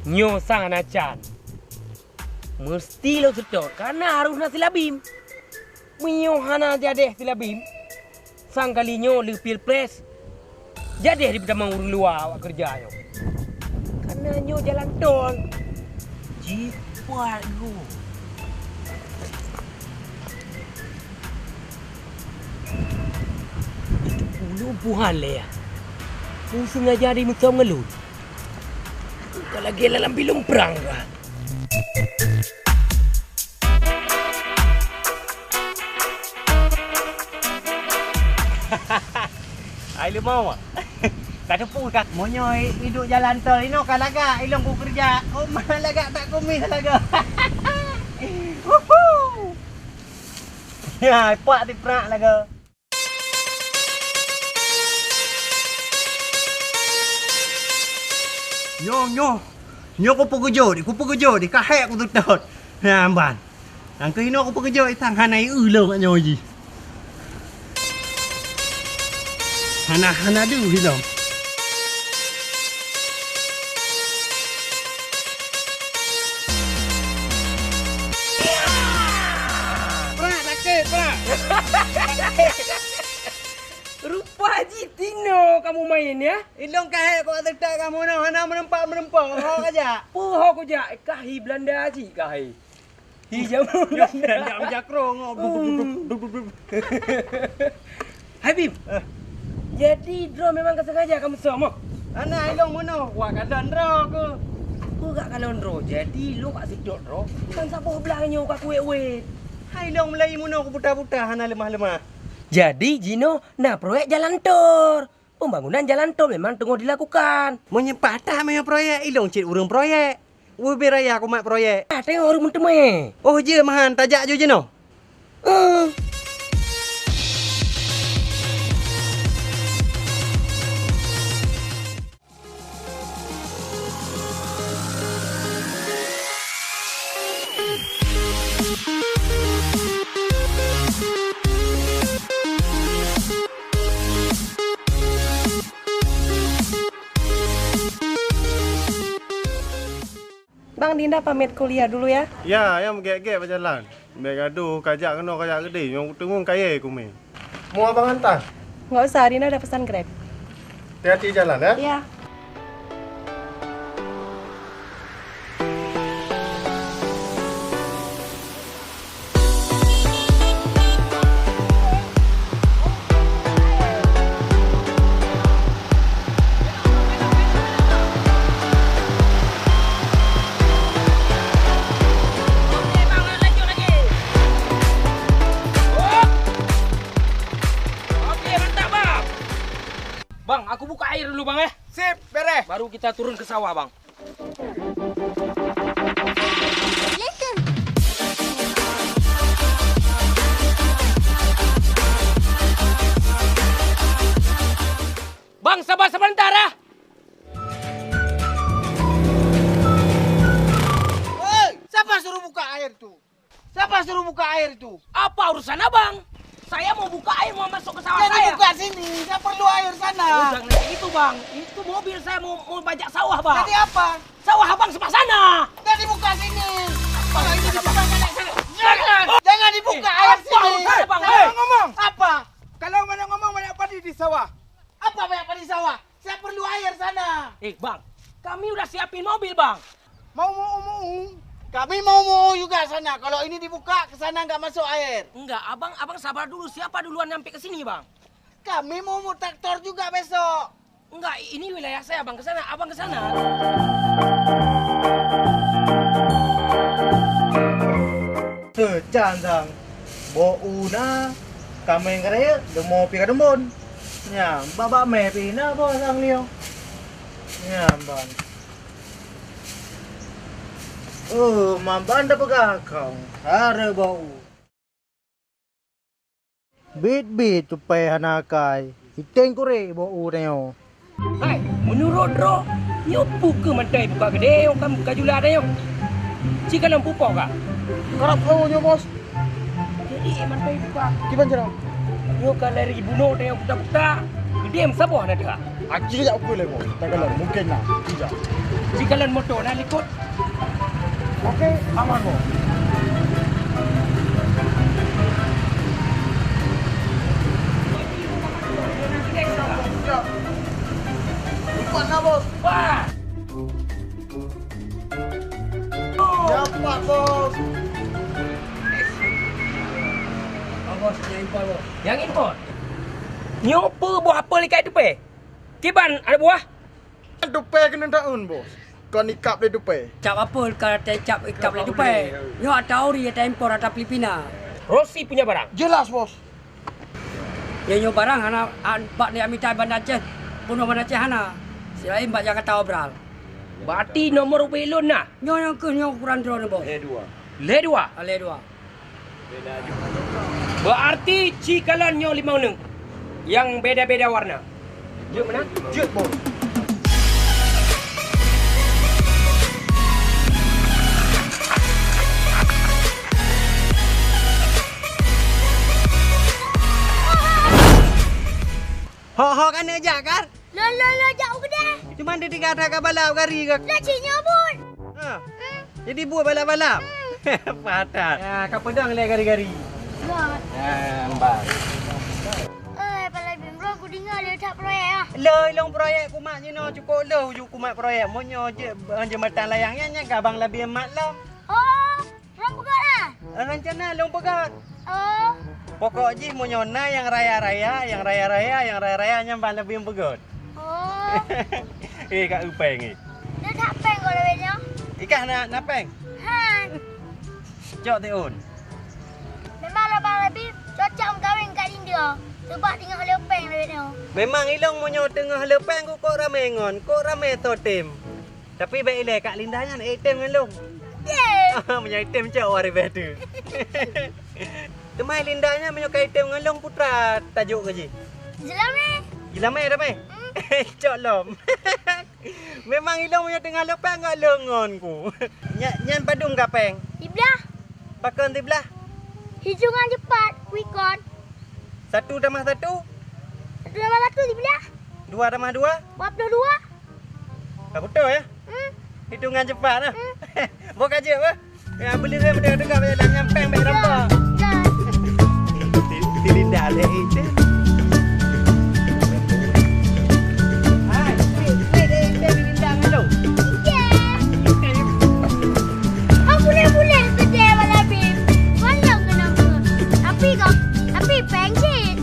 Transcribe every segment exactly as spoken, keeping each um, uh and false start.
Nyoe sang hana can. Meusti lôn seutôt, kareuna harôh na silabim. Meunyoe hana jadeh silabim, sang kali nyoe le pilpres jadeh dipeutamong ureuëng luwa awak keureuja nyoe. Kareuna nyoe jalan tol. Jipat geuh. Ulôn puhan lé, ya. Peue sengaja dimeusom ngon lôn? Ka lagèe lam bilong prang ka. Hai Limong, ka teupeu ka. Meunyoe i-, iduek jalan tol inoe ka lagak ilong ku keureuja. Oh, ma lagak tak kumis lagoe. Wuhu! Ya, pak tiprak lagoe. Nyoe, nyoe. Nyoe kupeugeujot di, kupeugeujot di, ka hék kuseutôt. Nyan ban. Nyang keuh inoe kupeugeujot di sang hana ié lom nyoe jih. Hana, hana deuh ilom. Prak, sakét, prak. Rupa jih tinoe kamoe main, ya? Ilong ka hék kok teutak kamoe nyoe, hana meureumpok-meureumpok, ho kajak. Peue ho kujak, ka hi Belanda cit ka hi. Hi jameun Belanda. Belanda mejakrong, oh, duk, duk, duk, duk, duk, duk. Hai Bim. Eh. Jadi droe memang ka sengaja kamoe som, oh? Hana ilong meunoe, wak kalon droe keuh. Peue gak kalon droe? Jadi lôn ka seudot droe, kan saboh blah nyoe ka kuwét-wét. Hai ilong meulayi meunoe kubuta-buta hana leumah-leumah. Jadi jinoe na proyek jalan tol. Pembangunan jalan tol memang teungoh dilakukan. Meunyoe patah meuyo proyek, ilong cit ureuëng proyek. Ubé raya kumat proyek. Ah, teungoh ureuëng meuteumé. Oh, jeuet meuhan tajak ju jinoe. Eh. Bang, Dinda pamit kuliah dulu ya. Ya, nyang meugét-gét bak jalan. Bèk gadoh, kajak keunoe kajak keudéh, nyang teungoh kayèe kumé. Mau abang hantar? Nggak usah, Dinda udah pesan Grab. Hati-hati jalan ya. Iya. Oke, mantap, Bang. Bang, aku buka air dulu, Bang, eh. Sip, beres. Baru kita turun ke sawah, Bang. Bang, sabar sebentar, ah. Hei, siapa suruh buka air tu? Siapa suruh buka air itu? Apa urusan abang? Saya mau buka air, mau masuk ke sawah saya. Jangan dibuka sini, saya perlu air sana. Oh, jangan kayak gitu, Bang. Itu mobil saya mau, mau bajak sawah, Bang. Jadi apa? Sawah abang sebelah sana. Jangan dibuka sini. Kalau ini dibuka, jangan, jangan. Jangan dibuka air sini. Eh, apa urusan abang? Saya mau ngomong. Apa? Kalau banyak ngomong, banyak padi di sawah. Apa banyak padi sawah? Saya perlu air sana. Eh, Bang, kami udah siapin mobil, Bang. Mau mau mau. Kami mau mau juga sana. Kalau ini dibuka, ke sana nggak masuk air. Enggak, abang, abang sabar dulu. Siapa duluan nyampe ke sini, Bang? Kami mau mau traktor juga besok. Enggak, ini wilayah saya, Bang, ke sana. Abang ke sana. Seucan sang, bôk u na, kaméng ka rayeuk, leumo pih ka teumbon. Nyan, bak-bak mé pih na boh sang liong. Nyan ban. Oh, maban tapeugah kong, sare bau. Bit-bit tupai hana akai, iteng kurek bau tanyoe. Hai, meunurot droe, nyoe peu keuh mantai buka keudè nyang ka, ka jula tanyoe? Ci kalon pupo ka? Karab sawo nyoe, Bos. Jadi mantai buka. Kiban cara? Nyoe ka lari bunoe tanyoe kuta-kuta, keudè meusaboh na teuka. Aci jak ukeue lé, Bos. Takalon, mungken na. Aci jak. Ci kalon moto na likot. Oke, aman, Bos. Empat na, Bos. Wah. Dapat, Bos. Oh, Bos, nyang impor, Bos. Nyang impor? Nyoe peu boh apel ikat tupè? Kiban aneuk buah? Tupè keuneuk taun, Bos. Kon ikab lé tupè. Cap apel ka tacap ikab lé tupè. Nyoe ata ori, ata impor, ata Filipina. Rosi punya barang? Jelas, Bos. Nyoe, nyoe barang hana, a, bak neujak mita Banda Aceh, bunoe Banda Aceh hana. Silaén bak Jakarta obral. Berarti nomor ubé lôn na? Nyoe nyang keuh nyoe ukuran droeneuh, Bos. Lé dua. Lé dua? Ah, lé dua. Berarti ci kalon nyoe limong neueng nyang beda-beda warna. Jeuet meunan? Jeuet, Bos. Ho, ho, ka neujak, Kar? Lôn, lôn, lôn jak u keudè. Cuma di tiga atra ka balap gari ka. Lah cit nyoe buet. Ha. Hmm. Jadi buet balap-balap. Hmm. Patat. Ya, ka peudong lé gari-gari. Buet. Ya, ambang. Eh, Pak Labim, bro, ku deungoe lé that proyek ah. Lé, ilong proyek kumat jinoe cukup lé uju kumat proyek. Meunyoe je, jembatan layang nyan, nyan ka abang Labim mat lom. Oh. Lôn peugöt ah? Rencana lôn peugöt. Oh. Pokok jih meunyoe na nyang raya-raya, nyang raya-raya, nyang raya-raya nyan ban Labim peugöt. Oh. Eh, ka eu péng eh. Dah tak péng kau lewat nyoe? Ikah na, na péng? Han. Cok tiun. Memang lah Bang Labim cocok meukawen kat India. Sebab teungoh le péng lewat nyoe. Memang ilong meunyoe teungoh le péng ku kok ramé ngon, kok ramé sotem. Tapi bèk ilèe, Kak Linda nyan ék tem ngon lôn. Tem. Meunyoe ék tem cok waréh bèk tu. Teuma Linda nyan meunyoe ka ék tem ngon lôn putra tajok keu jih. Jeulamé. Jeulamé dah meh. Hmm. Cok lom. Memang ilong meunyoe teungoh lôn péng ngon lôn ngon ku. Nya-, nyan padum ka péng? Siblah. Pakon siblah? Hitungan cepat, quick count. Satu tambah satu? Satu tambah satu, siblah. Dua tambah dua? Dua puluh dua. Ka beutôi, ya? Hmm. Hitungan cepat, nah. Hmm. Bôh ka jeuet, bah. Ya, beli saya benda dekat jalan nyampeng baik nampak. Ya. Si, si Linda ada itu. Hai, si, si, si, si Linda ngalung. Ya. Aku dah boleh kerja malam ni. Malam kenapa? Tapi kau, tapi pengsit.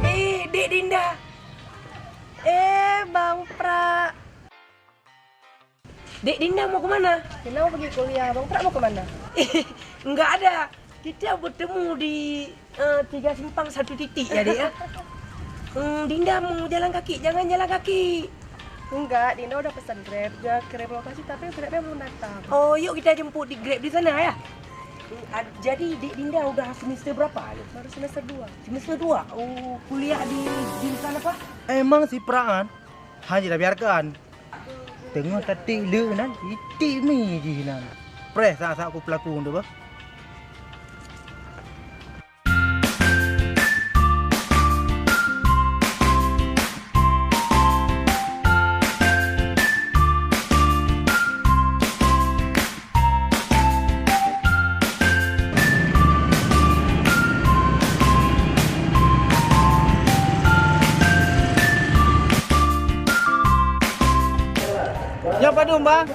Eh, Dek Dinda. Eh, Bang Prak. Dek Dinda mau ke mana? Dinda mau pergi kuliah. Bang Prak mau ke mana? Enggak ada. Kita bertemu di, eh, tiga simpang satu titik ya, Dek, ya. Hmm, Dinda mau jalan kaki, jangan jalan kaki. Enggak, Dinda udah pesan Grab, udah kirim lokasi, tapi Grabnya belum datang. Oh, yuk kita jemput di Grab di sana ya. Hmm, ad-, jadi Dek Dinda udah semester berapa ni? Baru semester dua. Semester dua. Oh, kuliah di jurusan apa? Emang si Praan hanya dah biarkan. Teungoh tatik le nan, itik mi jih nan. Preh saát-saát ku peulakong tu bah. Nyoe padum, Bang?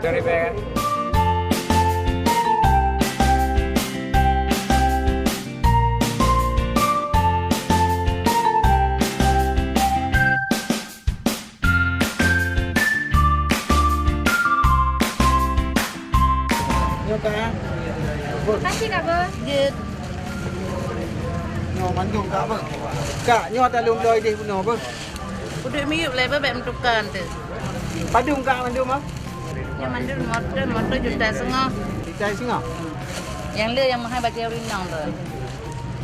Dari P R. Nyoe ka. Kasih, Kak Bos. Jeuet. Mandum kak apa? Kak, nyoe ata lôn bloe idéh bunoe apa? Udép miyueb lé, bèk meutuka teuh. Padum kak mandum ah? Nyoe mandum moto, moto juta singoh. Juta singoh? Nyang le nyang meuhai bak ureueng inong tu.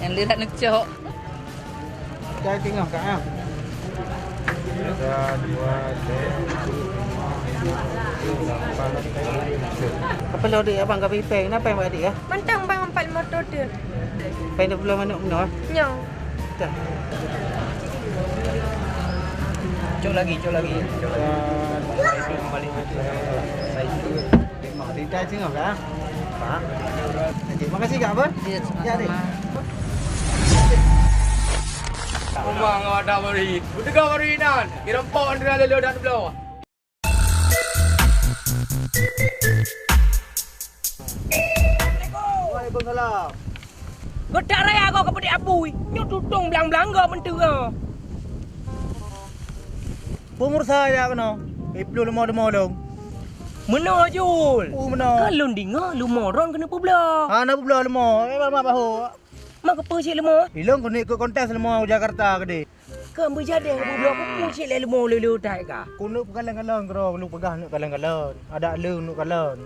Nyang le dak neucok. Juta singoh kak ah. Apa lo dek abang ka bipeng? Kenapa yang buat dek ya? Mantong bang empat motor tu. Pèng dua puluh manok bunoe? Nyoe. Dah. Cok lagi, cok lagi. Cok lagi. Itu yang paling. Mak, cerita singoh kak? Pak. Okey, makasih kak apa? Ya, sama-sama. Ya, dek. Rumah ngau ada baru. Beutega baru inan. Kira empat antara lele dan belah. Waalaikumsalam. Geutak raya goe keupeudik apui, nyoe tutong blang-blang goe meunteuga. Peue mursa jak keunoe? Ipluh leumo-leumo lôn. Meunoe, Jul. Peue meunoe? Kan lôn deungoe leumo droen keuneuk peubloe. Hana peubloe leumo. Eh, mak bahô. Mak keupeue cit leumo? Ilôn keuneuk ikot kontes leumo u Jakarta keudeh. Kan beujadeh bubloe kuku cit lé leumo lulu that ka. Keuneuk peukalon-kalon keudroe, keuneuk peugah neuk kalon-kalon. Adak lé neuk kalon.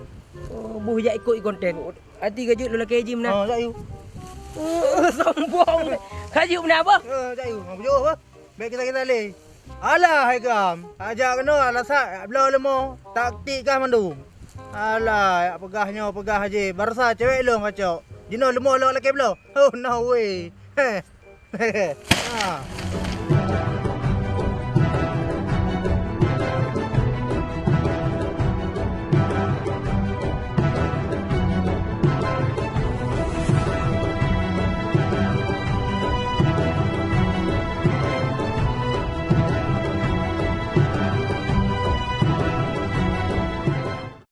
Oh, boh jak ikot konten. Hati ka jeuet lôn lakèe jih meunan. Oh, jak yuk. Oh, sombong. Ka jeuet meunan bah. Eh, jak yuk. Ngapa jauh bah? Bèk kisah-kisah lé. Alah, hai gam. Ajak keunoe alasat bloe leumo. Taktik kah mandum. Alah, yak peugah nyoe, peugah jih. Barsa cewek lôn kacok. Jinoe leumo lôn lakèe bloe. Oh, no way. Heh. Ha.